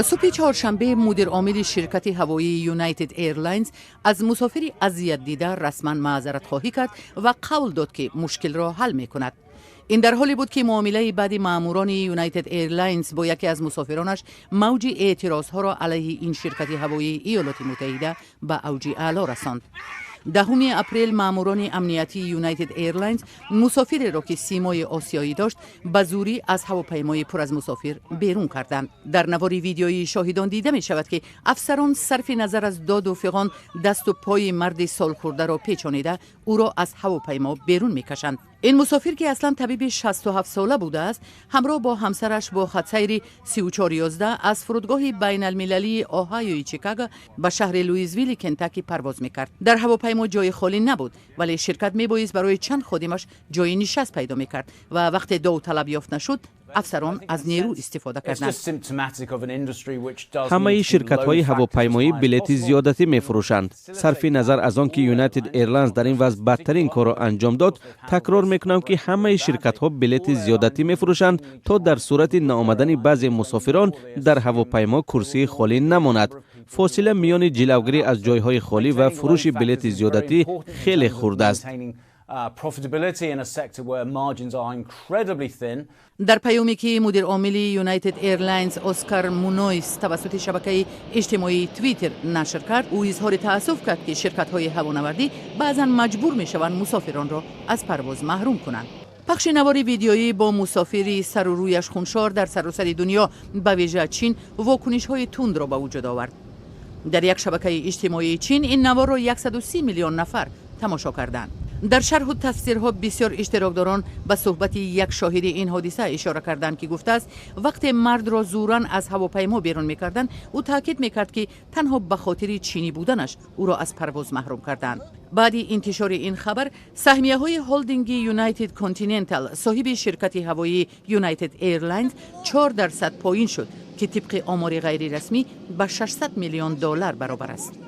Субҳи чоршанбе мудиромили ширкати ҳавоии United Airlines аз мусофири азиятдида расман маъзаратхоҳӣ кард ва қавл дод, ки мушкилро ҳал мекунад. Ин дар ҳоле буд, ки муомилаи баъди маъмурони United Airlines бо яке аз мусофиронаш мавҷи эътирозҳоро алайҳи ин ширкати ҳавоии Иёлоти Муттаҳида ба авҷи аъло расонд. 10 апрел маъмурони амниятии United Airlines мусофиреро, ки симои осиёӣ дошт, ба зурӣ аз ҳавопаймои пур аз мусофир берун карданд. Дар навори видеоии шоҳидон дида мешавад, ки афсарон сарфи назар аз доду фиғон дасту пои марди солхӯрдаро печонида, ӯро аз ҳавопаймо берун мекашанд. Ин мусофир, ки аслан табиби 67-сола будааст, ҳамроҳ бо ҳамсараш бо хатсайри 3411 аз фурудгоҳи байналмилалии Оҳайои Чикаго ба шаҳри Луизвилли Кентаки парвоз мекард. Дар ҳавопаймо ҷои холӣ набуд, вале ширкат мебоист барои чанд ходимаш ҷои нишаст пайдо мекард ва вақте довталаб ёфт нашуд, афсарон аз нерӯ истифода карданд. Ҳамаи ширкатҳои ҳавопаймоӣ билети зиёдатӣ мефурӯшанд. Сарфи назар аз он ки United Airlines дар ин вазъ бадтарин корро анҷом дод, такрор мекунам, ки ҳамаи ширкатҳо билети зиёдатӣ мефурӯшанд, то дар сурати наомадани баъзе мусофирон дар ҳавопаймо курсии холӣ намонад. Фосила миёни ҷилавгирӣ аз ҷойҳои холӣ ва фурӯши билети зиёдатӣ хеле хурд аст. Profitability in a sector where margins are incredibly thin. Дар паёме, ки мудиромили United Airlines Оскар Мунойс тавассути шабакаи иҷтимоии Твиттер нашр кард, ӯ изҳори таассуф кард, ки ширкатҳои ҳавонавардӣ баъзан маҷбур мешаванд мусофиронро аз парвоз маҳрум кунанд. Пахши навори видеоӣ бо мусофири сару рӯяш хуншор дар саросари дунё, ба вижа Чин, вокунишҳои тундро ба вуҷуд овард. Дар як шабакаи иҷтимоии Чин ин наворро 130 миллион нафар тамошо карданд. Дар шарҳу тафсирҳо бисёр иштирокдорон ба суҳбати як шоҳиди ин ҳодиса ишора карданд, ки гуфтааст, вақте мардро зӯран аз ҳавопаймо берун мекарданд, ӯ таъкид мекард, ки танҳо ба хотири чинӣ буданаш ӯро аз парвоз маҳрум карданд. Баъди интишори ин хабар саҳмияҳои холдинги United Continental, соҳиби ширкати ҳавоии United Airlines, 4% поин шуд, ки тибқи омори ғайрирасмӣ ба 600 миллион доллар баробар аст.